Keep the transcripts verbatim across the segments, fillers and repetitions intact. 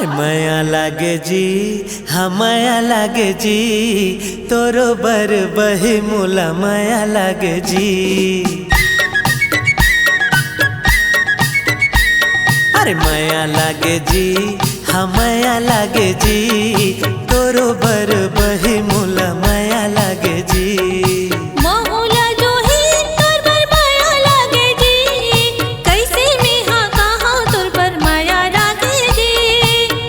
मया लागे जी, हाँ मया लागे जी, तोरो बर बही मोला मया लागे जी। अरे मया लागे जी, हाँ मया लागे जी, तोरो बर बही मोला मया लागे जी। महू ला जोही तोर बर मया लागे जी, कइसे मेहा कहा तोर बर मया लागे जी।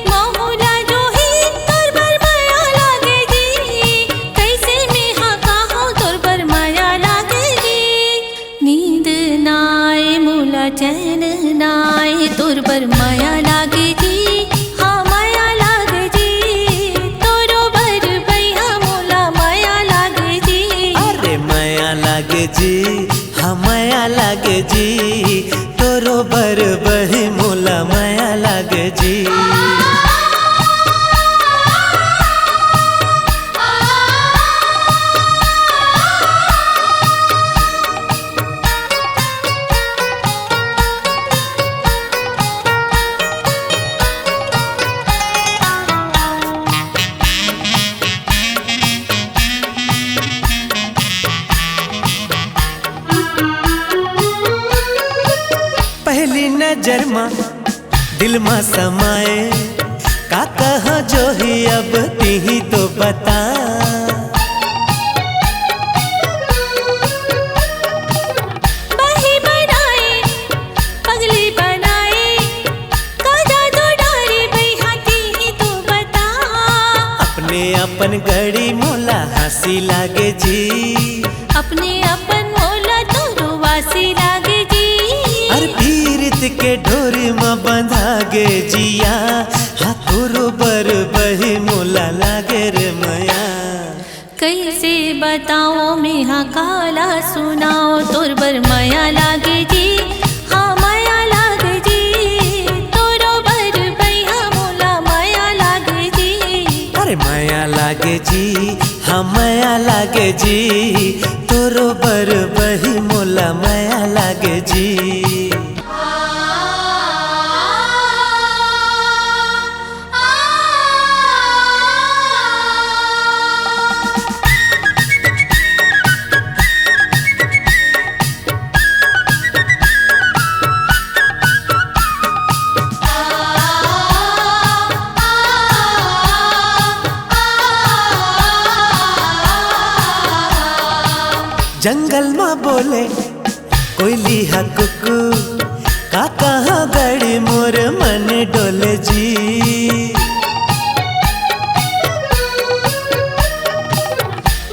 महू ला जोही तोर बर मया लागे जी, कइसे मेहा कहा तोर बर मया लागे जी। नींद नाय मोला चैन नाय, तोर बर मया लागे जी, हाँ मया लागे जी, तोरो बर बइहा मोला मया लागे जी। अरे मया लागे जी, हाँ मया लागे जी, तोरो बर बही मोला मया लागे जी। पहली नजर मा दिल मा समाए, का कहा जोही अब तिही तो बता। बही बनाए, पगली बनाए, का जादू डारे बइहा तिही तो बता। अपने अपन घड़ी मोला हंसी लागे जी। अपने अपन मोला तोरो वासी लागे जी। अरे पीरित के डोरी म बंधा गे जिया, हाँ तोरो बर बही मोला लागे रे मया। कइसे बताओ मेहा काला सुनाओ, तोर बर मया लागे जी, हाँ मया लागे जी, तोरो बर बइहा मोला मया लागे जी। अरे मया लागे जी, हाँ मया लागे जी, तोरो बर बही मोला मया लागे जी। जंगल मा बोले कोयली हा कुकू, का कहा गड़ी मोर मन डोले जी।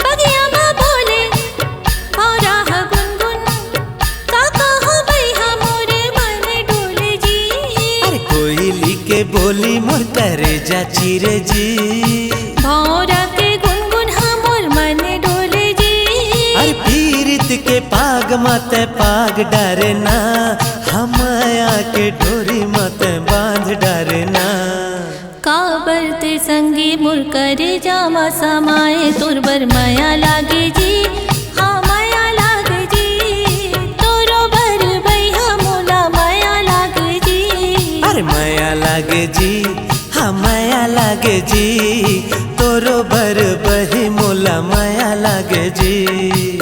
बगिया मा बोले भौरा हा गुनगुन, का कहा बइहा मोर मन डोले जी। अरे कोयली के बोली मोर करेजा चीरे जी। भौरा के गुनगुन हा मोर मन डोले जी। अरे पीरित के पाग मत पाग डारे ना, हाँ मया के डोरी मत बांध डारे ना। काबर ते संगी मोर करेजा मा समाए, तोर बर मया लागे जी, हाँ मया लागे जी, तोरो बर बइहा मोला मया लागे जी। अरे मया लागे जी, हाँ मया लागे जी, तोरो बर बही मोला मया लागे जी।